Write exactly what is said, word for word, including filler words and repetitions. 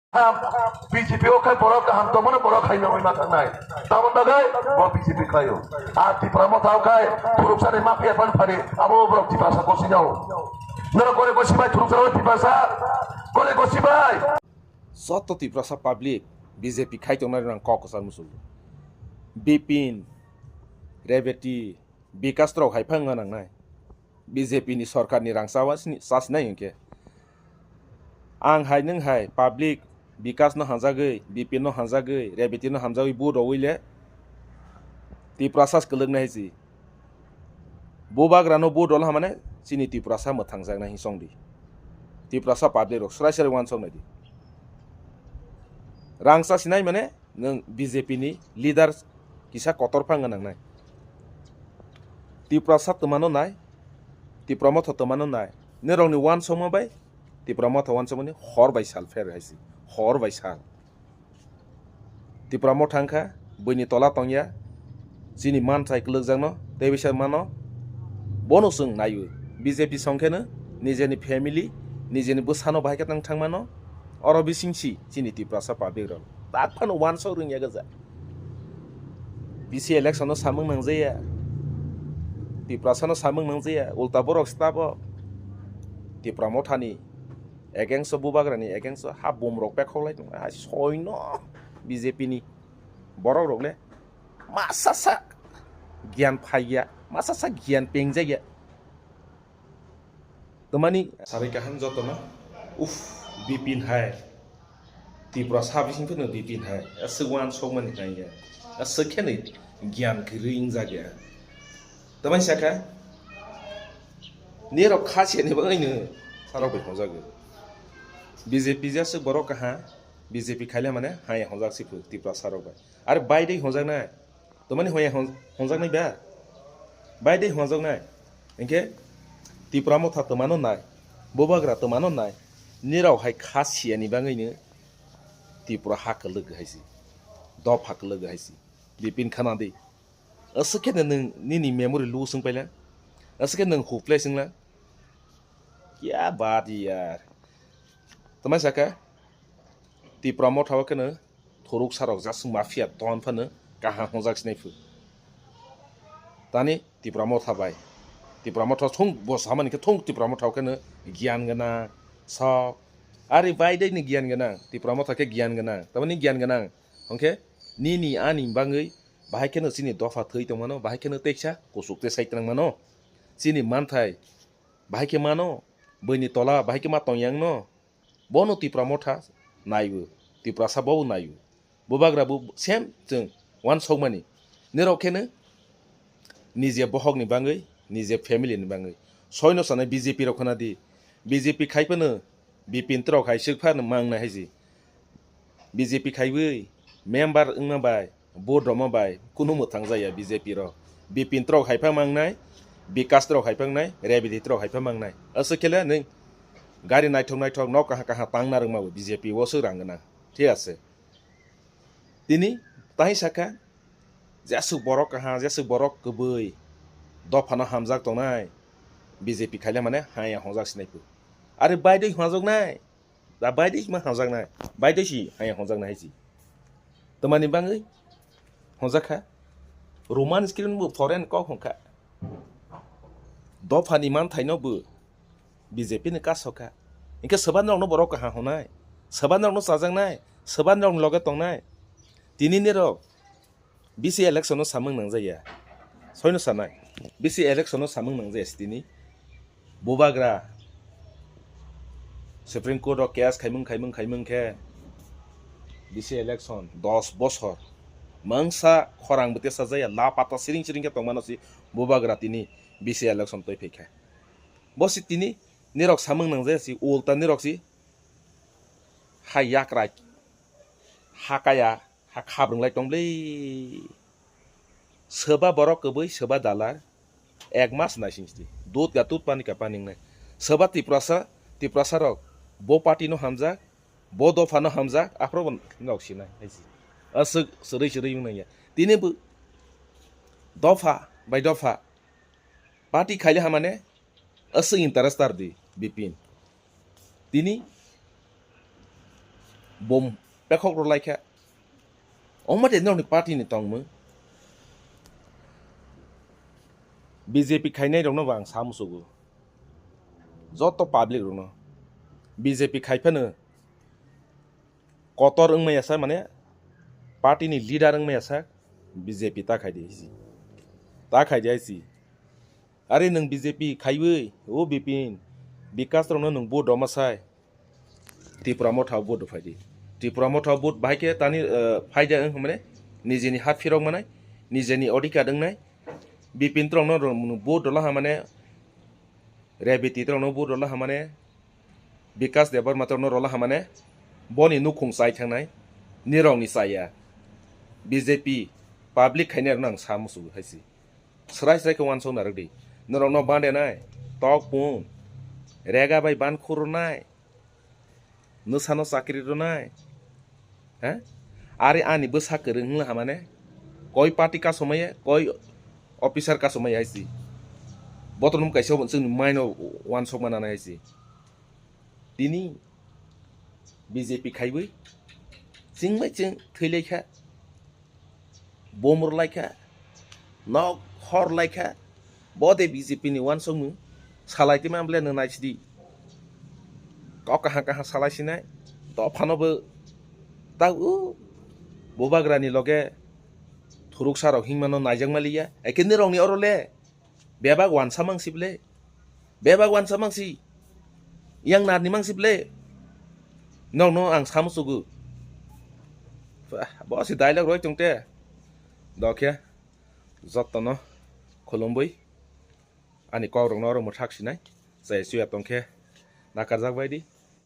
Ham, B J P o khai borok kaham tongmani borok khai nongwi ma thangnai. Tamoni bagwi bo B J P khlaio. A Tipra Motha o khai phuruksa ni mafia phan phari abo borok Tiprasa kosinao. Norok kore kosi bai phuruksa o Tiprasa. Kore kosi bai. Joto Tiprasa public B J P khai tongnai rang kok kwchar muchung. Bipin, Rebeti, Bikas rok hai phang nangnai. B J P ni sorkar ni rang chawa sini, chasinai hinkhe. Ang hai nwng hai public Bikas no hamjagwi, Bipin no hamjagwi, Rebeti no hamjagwi vote rogwi le Tiprasa kwlwknai hai si. Bubagra no vote rol hamane chini Tiprasa mwthangjaknai hinsong di. Tiprasa public rok srai srai wansok nai di. Rang chasinai mane nwng B J P ni leader kisa kotor phang nangnai. Tiprasa twmano nai, Tipra Motha twmano nai. Norokni wansokma bai Tipra Motha wansokmani hor bai sal pher hai si, hor bai sal. Tipra Motha wngkha buini tola tongya, chini manthai kwlwkjakno tei bisa mano. Bono chwng naiwi B J P songkheno nijeni family, nijeni bwsano bahai khe tang thangmano. Oro bisingsi chini Tiprasa public rok tak phano wansok rwngya gwja. B C election no samung nangjaya, Tiprasa no samung nangjaya, ulta borok stabo Tipra Mothani against o, Bubagrani against o ha bum rok bekhok lai tongo, ha soino B J P ni borok rok le masa sa giyan phaiya, masa sa giyan pengjaya. Tamani sari kaham jotono, uff, Bipin hai. Tiprasa bising phano Bipin hai. Aswk wansokmani hai ya. Aswk khe ni giyan kwrwi wngjak ya. Tamani sakha, nirok kha siyani bagwi no sarok bai hwnjago. B J P jaswk borok kaha, B J P khaile mane hai hwnjak si phuru Tiprasa rok bai. Are bai dei hwnjaknai. Tamani hoya hon-, honjaknai ba? Bai dei honjaknai. Hinkhe Tipra Motha twmano nai, Bubagra twmano nai, nirok hai kha siyani bagwino Tipra ha kwlwk hai si, dopha kwlwk hai si. Bipin khana di. Aswk khe nwng nini memory loss wng paila. Aswk khe nwng hopeless wngla. Kya baat yaar. Tamai saka Tipra Motha o kheno thuruk sarok jasung mafia ton phano kaham hwnjak sinai phu. Tani Tipra Motha bai. Tipra Motha thung bo samani khe thung Tipra Motha khe no giyan gwnang sok. Ari bai dei ni giyan gwnang. Tipra Motha khe giyan gwnang. Tamani giyan gwnang. Hwnkhe nini ani bangwi bahai kheno chini dopha thwi tongmano, bahai kheno teksa kuchuk te sai twlang mano. Chini manthai bahai khe mano, buini tola bahai khe ma tong yang no. Bono Tipra Motha naiwi, Tiprasa bobo naiwi. Bubagra bo same chwng wansokmani. Nirok kheno nije bohokni bangwi, nije family ni bangwi. Soino sanai B J P rok khna di. B J P khai phano Bipin rok hai swk phano mang nai hai si. B J P khaiwi member wngma bai, vote rwma bai kunu mwthang jaya B J P rok. Bipin rok hai pha mang nai, Bikas rok hai pha mang nai, Rebiti rok hai pha mang nai. Aswk khe le nwng gari naithok naithok, nok kaham kaham tang narwkma bo B J P o swk rang gwnang. Thik ase. Tini tai sakha, jeswk borok kaham, jeswk borok kwbwi dophano hamjak tongnai, B J P khaile mane haya hongjak sinai phu. Are bai dei hongjak nai, da bai dei ma hongjak nai, bai dei si haya hongjak nai si. Tamani bangwi hongjak kha, Roman script bo foreign kok hwn kha. Dophani manthaino bo B J P ni kaso kha. Hinkhe swbainorokno borok kaham hwnai, swbainorokno chajaknai, swbainorokni loge tongnai. Tini nirok B C election no samung nangjaya. Soino sanai. B C election no samung nangjaya si tini. Bubagra Supreme Court o case khaimung, khaimung, khaimung khe B C election dos bosor mangsa khorang bo tesa jaya, la pata siring siring khe tongmano si Bubagra tini B C election twi phaikha. Bo si tini nirok samung nangjaya si, ulta nirok si hai yakrai, ha kaya, ha khabrwng lai tong bwlwi. Swba borok kwbwi, swba dalar, ek mas naising si dud ga dud pani ka pani wngnai. Swba Tiprasa, Tiprasa rok bo party no hamjak, bo dopha no hamjak, aphuru bo nok sinai hai si. Aswk swrwi swrwi wng nangya. Tini bo dopha bai dopha party khaile hamane aswk interest tar di Bipin. Tini Bom pekhok rwlai kha. Omo de norokni party ni tongmung. B J P khainai rokno bo ang sa musugo. Joto public rokno. B J P khai phano kotor wngmaya sa, mane party ni leader wngmaya sa, B J P ta khai di hai si. Ta khai di hai si. Are nwng B J P khaiwi, o Bipin, Bikas rokno nwng vote rwma sai. Tipra Motha o vote rwphai di. Tipra Motha o vote bahai khe tani, eh, phaida wng mane nijeni hat phirok manai, nijeni odhikar wngnai. Bipin rokno rw-, vote rwla ha mane, Rebiti rokno vote rwla ha mane, Bikas Debbarma rokno rwla ha mane, boni nukhung chai thangnai, nirokni chaya. B J P public khainai rokno ang sa musugo hai si. Srai srai khe uansuk narwk di. Norokno bandenai, tok pung, rega bai ban khurunai, nwsano chakri rwnai. He? Are ani bwsa kwrwng wngla hamane, koi party kasomaya, koi officer kasomaya hai si. Botornum kaisa chwngni maino uansukma nanai hai si. Tini B J P khaiwi chwng bai chwng thwilaikha. Bom rwlaikha, nok hor laikha, bo de B J P ni uansukmung salai twi man ble nwng naisidi. Kok kaham kaham salai sinai, dophano bo ta o bubagra ni loge thuruksa rok himano naijak maliya, ekhe nirok ni oro le. Bebak uansa mangsi ble. Bebak uansa mangsi. Yang narni mangsi ble. Nokno ang samusugo. Bah, bo si dialogue roi tongte. Dokhe. Jottono khulumbui. Ani kok rokno oro mwthak sinai. Chai suya tongkhe. Nakarjak bai di.